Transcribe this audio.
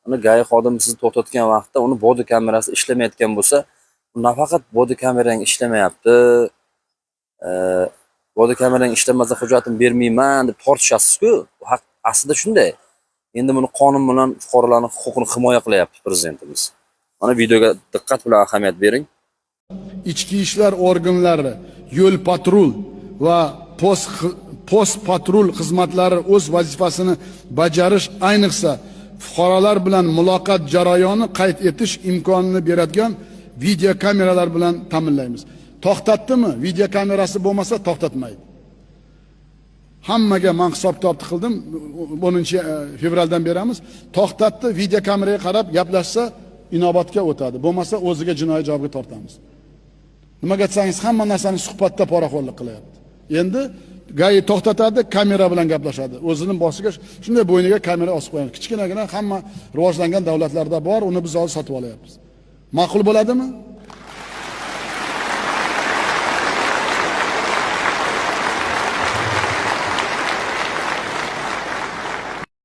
Uni GAI xodimi sizni to'xtatgan vaqtda uni body kamerasi ishlamayotgan bo'lsa, nafaqat body kamerang ishlamayapti, body kamerang ishlamasa hujjatimni bermayman deb tortishasiz-ku. Bu haq aslida shunday. Endi buni qonun bilan fuqarolarning huquqini himoya qilyapti prezidentimiz. Mana videoga diqqat bilan ahamiyat bering. Ichki ishlar organlari, yo'l patrul va post patrul xizmatlari o'z vazifasini bajarish, ayniqsa fuqarolar bilan muloqot jarayoni qayd etish imkonini beradigan videokameralar bilan ta'minlaymiz. To'xtatdimi? Videokamerasi bo'lmasa to'xtatmaydi. Hammaga men hisob kitobni qildim, 10 fevraldan beramiz. To'xtatdi, videokameraga qarab gaplashsa inobatga o'tadi. Bo'lmasa o'ziga jinoiy javobga tortamiz. Nimaga desangiz, hamma narsani suhbatda poraxo'rlik qilyapti. Endi GAI to'xtatadi, kamera bilan gaplashadi. O'zining boshiga shunday bo'yniga kamera osib qo'yadi. Kichkinagina hamma rivojlangan davlatlarda bor, uni biz hozir sotib olyapmiz. Ma'qul bo'ladimi?